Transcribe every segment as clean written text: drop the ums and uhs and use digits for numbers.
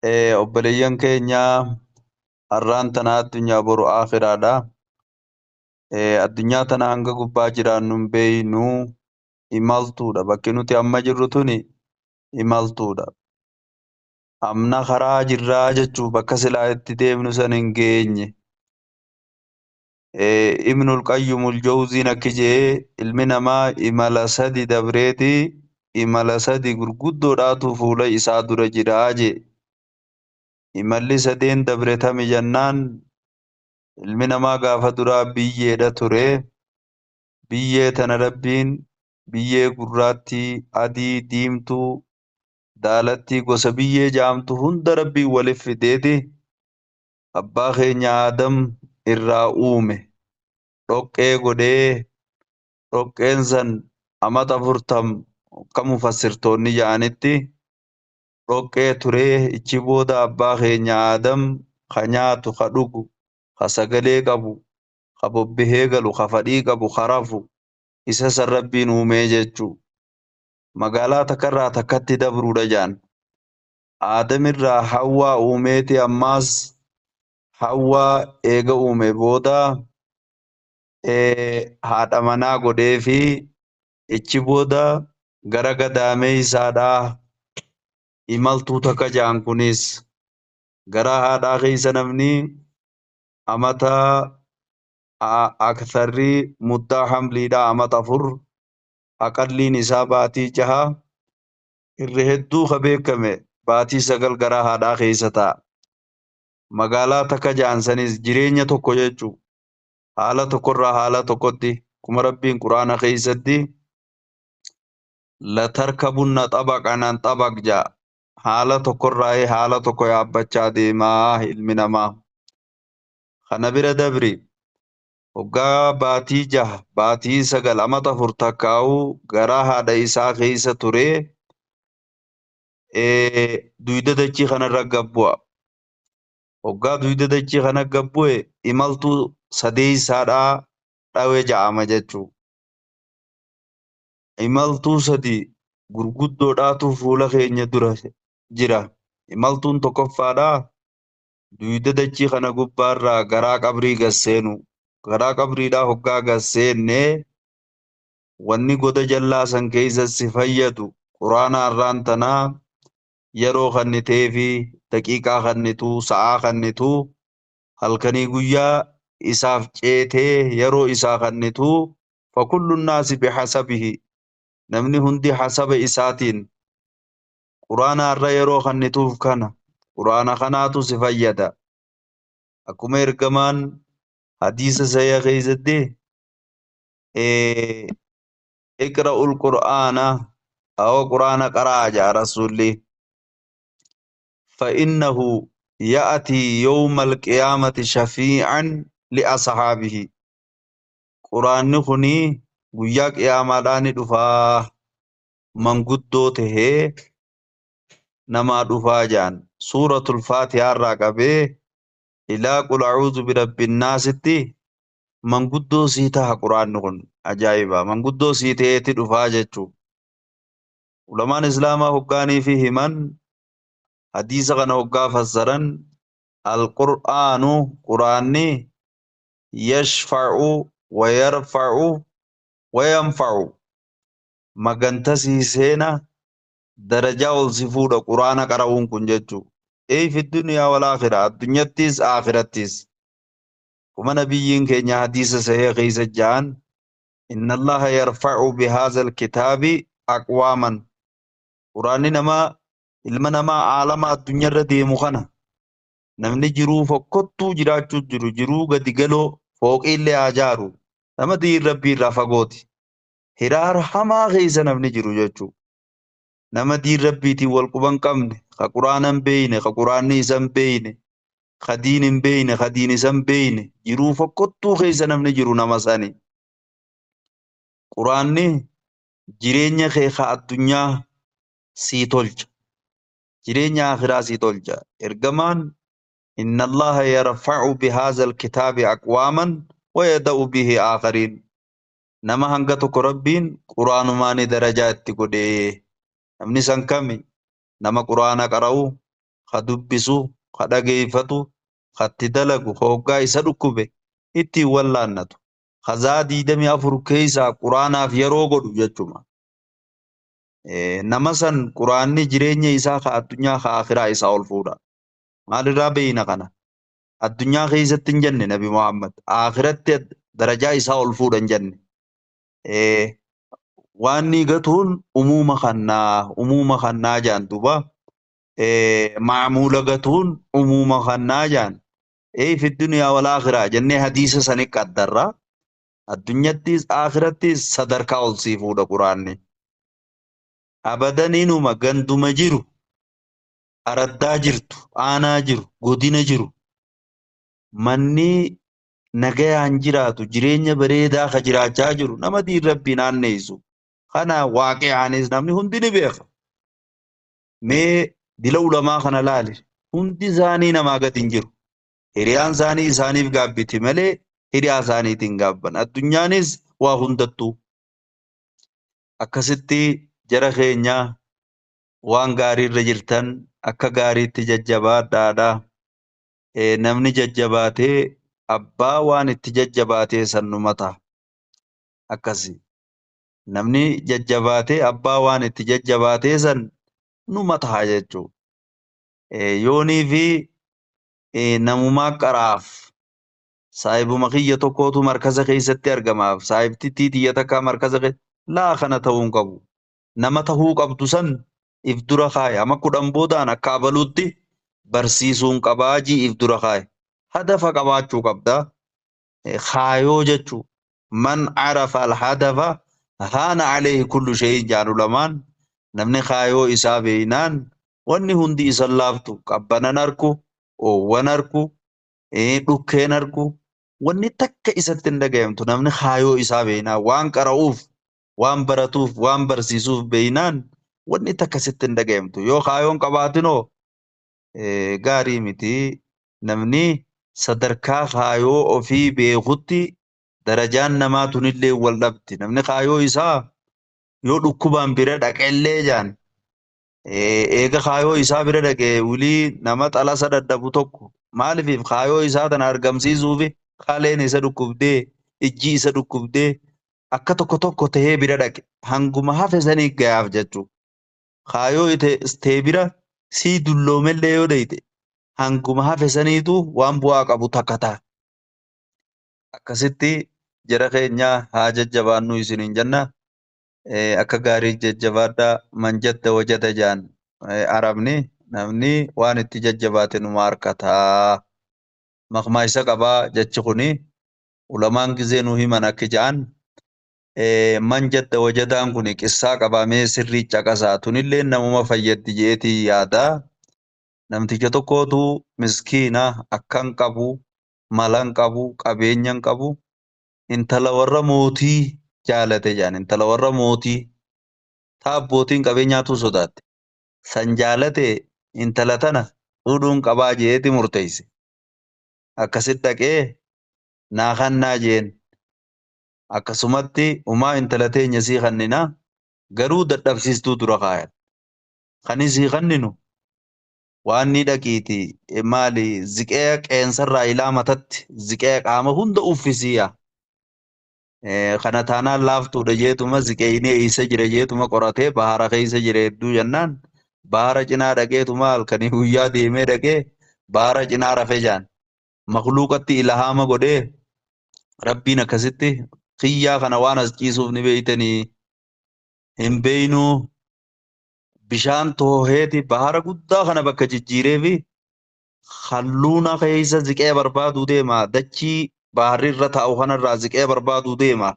Obboleeyyan keenya, har'aan tana addunyaa, boru aakhiraadha. Addunyaa tana hanga gubbaa jiraannu hin beeynu, imaltuudha. Bakki nuti amma jirru tuni imaltuudha. Amna karaa jirraa jechuu, bakka silaa itti deemnu san hin geenye. Ibnul Qayyumul Jawziin akki jee: ilmi namaa imala sadi dabreeti, imala sadi gurguddoodhaatu fuula isaa dura jiraa jee. Imalli sadeen dabre tami jennaan, ilmi namaa gaafa duraa biyyeedha ture. Biyyee tana Rabbiin biyyee gurraattii, adii, diimtuu, daalattii, gosa biyyee jaamtu hunda Rabbiin walif fideeti abbaa keenya Aadam irraa uume. Dhoqqee godhee, dhoqqeen san amata 40 akka mufassirtoonni ja'anitti dhoqqee turee. Ichi booda abbaa keenya Aadam ka nyaatu, ka dhugu, ka sagalee qabu, ka bobbihee galu, ka fadhii qabu, ka rafu, isa san Rabbiin uumee jechuu. Magaalaa takkarraa takkatti dabruudha ja'an. Aadamirraa Hawwaa uumeeti. Ammaas Hawwaa eega uume booda haadha manaa godhee fi ichi booda gara gadaamee isaadhaa imaltuu takka ja'an. Kunis gara haadhaa keessa namni amata aktharri muddaa hamliidha amata 4, aqalliin isaa baatii 6, irri hedduu ka beekame baatii 9 gara haadhaa keessa ta'a. Magaalaa takka ja'an sanis jireenya tokko jechuu, haala tokkorraa haala tokkotti, kuma Rabbiin Quraana keessatti "لتركبن طبقا عن طبق" ja'a. Haala tokkorraa haala tokko yaabbachaa deemaa ilmi namaa. Kana bira dabri, hoggaa baatii 6, baatii 9, amata 4 takkaa'uu garaa haadha isaa keessa ture, duyda dachii kanarra gabbu'a. Hoggaa duyda dachii kana gabbu'e, imaltuu sadeeysaadhaa dhawe ja'ama jechuu. Imaltuu sadi gurguddoodhaatu fuula keenya dura jira. Imaltuun tokkoffaadhaa duyda dachii kana gubbaarraa garaa qabrii gasseenu. Garaa qabriidhaa hoggaa gasseenne, wanni goda jallaa san keessa si fayyadu Quraana har'aan tanaa yeroo kannitee fi daqiiqaa kannituu, sa'aa kannituu, halkanii guyyaa isaaf ceetee yeroo isaa kannituu. فكل الناس بحسبه, namni hundi hasaba isaatiin Quraana har'a yeroo kannituuf kana Quraana kanaatu si fayyada. Akkuma ergamaan hadiisa sahiha keessatti "اقرأوا القرآن", aw Quraana qaraa jaa Rasulli, "فإنه يأتي يوم القيامة شفيعا لأصحابه." Quraanni kuni guyyaa qiyaamaadhaa ni dhufaa, manguddoo tahee namaa dhufaa jaan. Suuratul Faatihaa irraa qabee ilaa "قل أعوذ برب الناس" tti manguddoo sii taha. Quraanni kun ajaa'iba, manguddoo sii ta'eeti dhufaa jechuu. Ulamaan Islaamaa hoggaanii fi himan hadiisa kana, hoggaa fassaran, القرآن, quraanni, يشفع ويرفع وينفع, maganta sii seena, darajaa ol si fuudha Quraana qara'uun kun jechuu. Ee, في الدنيا والآخرة, addunyattis aakirattis. Kuma nabiyyiin keenya hadiisa sahih keessa ja'an: "إن الله يرفع بهذا الكتاب أقواما." Quraanni namaa, ilma namaa, aalama addunyaarra deemu kana, namni jiruu fokkottuu jiraachuu jiru, jiruu gadi galoo, fooqiillee haa jaaru, nama diin Rabbii irraa fagooti. Hiraara hamaa keessa namni jiru jechuu, nama diin Rabbiitiin wal quban qabne, ka Quraana hin beeyne, ka Quraanni isa hin beeyne, ka diin hin beeyne, ka diin isa hin beeyne, jiruu fokkottuu keessa namni jiru, nama sani Quraanni jireenya kee ka addunyaa sii tolcha, jireenya akhiraa sii tolcha. Ergamaan "إن الله يرفع بهذا الكتاب أقواما ويضع به آخرين." Nama hanga tokko Rabbiin Quraanumaani darajaa itti godhee. Namni san kami? Nama Quraana qara'u, Ka dubbisu, ka dhageeyfatu, ka itti dalagu, ka hoggaa isa dhukkube ittiin wallaannatu. Ka zaa 24 keeysaa Quraanaaf yeroo godhu jechuma. Nama san Quraanni jireenya isaa ka addunyaa ka akhiraa isaa ol fuudha. Maalirraa beeyna kana? Addunyaa keessatti hin jenne Nabi Muhammad. Akhiratti darajaa isaa ol fuudha hin jenne. Waan ni gatuun umuuma kannaa umuuma kannaa jaan duuba. Ma'amuula gatuun umuuma kannaa jaan. Fi duniyaa wal akhiraa jennee hadiisa sani qaddarra. Addunyattis akhirattis sadarkaa ol sii fuudha Quraanni. Abadan inuma ganduma jiru, araddaa jirtu, aanaa jiru, godina jiru. Manni nagayaan jiraatu, jireenya bareedaa ka jiraachaa jiru nama diin Rabbii naanneessu. Kana waaqiyaanis namni hundi ni beeka. Mee dila ulamaa kana laali. Hundi isaanii namaa gadi hin jiru. Hiriyaan isaanii isaaniif gaabbiti malee hiriyaa isaaniitiin gaabban. Addunyaanis waa hundattuu. Akkasitti jara keenya waan gaarii irra jirtan akka gaariitti jajjabaadhaadha. Namni jajjabaatee abbaa waan itti jajjabaatee san numa ta'a. Akkasi. Namni jajjabaatee abbaa waan itti jajjabaatee san numa ta'a jechuudha. Yoonii fi namumaa qaraaf saahibuma kiyya tokkootu markaza keessatti argamaaf saahibtittii tiyya takkaa markaza laa kana ta'uu hin qabu. Nama tahuu qabdu san if dura kaaye. Ama 10 boodaan akka abaluutti barsiisuun qabaa jii if dura kaaye. Hadafa qabaachuu qabda. Kaayoo jechuu. Man arafa al-hadafa haana alayhi kullu shay'in jaan ulamaan. Namni kaayoo isaa beeynaan wanni hundi isan laaftu. Qabbanan arku, oowwan arku, dhukkeen arku. Wanni takka isatti hin dhagayamtu. Namni kaayoo isaa beeynaan waan qara'uuf, waan baratuuf, waan barsiisuuf beeynaan wanni takka sitti hin dhagayamtu. Yoo kaayoon qabaatinoo gaarii miti. Namni sadarkaa kaayoo ofii beekutti darajaan namaa tunillee wal dhabdi. Namni kaayoo isaa yoo dhukkubaan bira dhaqellee jaan eega kaayoo isaa bira dhaqee wilii nama xalasa dadhabu tokko maaliif kaayoo isaa tana argamsiisuufi kaleen isa dhukkubdee ijji isa dhukkubdee akka tokko tokko tahee bira dhaqe hanguma hafe sanii gayaaf jechuu. Kaayoo tee bira sii dulloomellee yoo dhayite hanguma hafe saniitu waan bu'aa qabu takka ta'a. Akkasitti jara keenya haa jajjabaannu isiniin jenna. Akka gaarii jajjabaadhaa man jadda wajada jaan arabni namni waan itti jajjabaate numa harkataa. Maqmaa isa qabaa jechi kuni ulamaan gizee nu himan akki ja'an man jadda wajadaan kuni qissaa qabaa mee sirrii caqasaa tunillee namuma fayyaddi jeetii yaadaa. Namticha tokkootu miskiina akkan qabu, malan qabu, qabeenyan qabu, intala warra mootii jaalate jaan. Intala warra mootii ta abbootiin qabeenyaatu sodaatte. San jaalate intala tana fuudhuun qabaa jeeti murteesse. Akkasit dhaqee naa kannaa jeen. Akkasumatti umaa intala teenya sii kannina garuu dadhabsiistuu dura kaayan. Kani sii kanninu waan ni dhaqiiti maali ziqee qeensarraa ilaa matatti ziqee qaama hunda uffisiiya. Kana taanaan laaftuudha jeetuma ziqeeyni eessa jira jeetuma qoratee bahara keessa jira hedduu jennaan bahara cinaa dhaqeetuma halkanii guyyaa deemee dhaqee bahara cinaa rafe jaan. Makluuqatti ilhaama godhee Rabbiin akkasitti kiyyaa kana waan as ciisuuf ni beeytanii hin beeynuu bishaan tooheeti bahara guddaa kana bakka jijjiiree fi halluuna keessa ziqee barbaaduu deema. Dachii baharri irra taa'u kanarraa ziqee barbaaduu deema.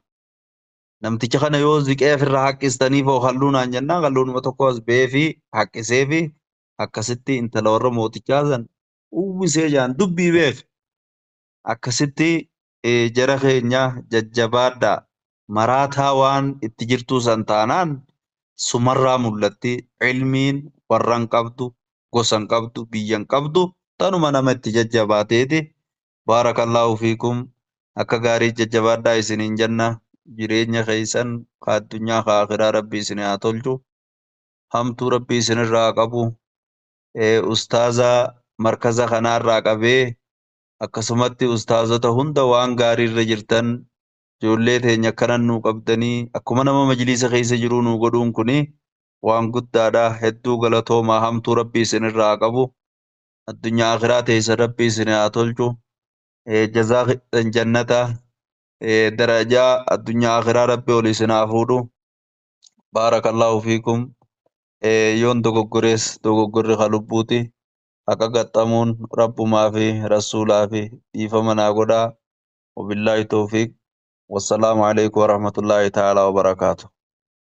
Namticha kana yoo ziqee ofirraa haqqistaniif hoo halluunaan jennaan halluunuma tokko as ba'ee fi haqqisee fi akkasitti intala warra mootichaa san uwwisee jaan dubbii beek. Akkasitti jara keenya jajjabaadhaa. Maraataa waan itti jirtuu san taanaan sumarraa mul'atti. Ilmiin warra hin qabdu, gosa hin qabdu, biyya hin qabdu tanuma nama itti jajjabaateeti. Baarakallaahu fiikum. Akka gaarii jajjabaadhaa isiniin jenna. Jireenya keessan ka addunyaa ka akhiraa Rabbi isin haa tolchu. Hamtuu Rabbi isinirraa haa qabu. Ustaaza markaza kanaarraa qabee akkasumatti ustaazota hunda waan gaariirra jirtan, ijoollee teenya akkanan nuu qabdanii akkuma nama majliisa keessa jiruu nuu godhuun kuni waan guddaadha. Hedduu galatoomaa, hamtuu Rabbii isinirraa haa qabu. Addunyaa akhiraa teessa Rabbii isin haa tolchu. Jazaa keessan jannata, darajaa addunyaa akhiraa Rabbi ol isin haa fuudhu. Baarakallaahu fiikum. Yoon dogoggorees dogoggorri ka lubbuuti. Haqa gaxxamuun Rabbumaa fi Rasuulaa fi dhiifama naa godhaa. Wabillaahi tawfiiq. Wassalaamu alaikum warahmatullaahi ta'aalaa wabarakaatu.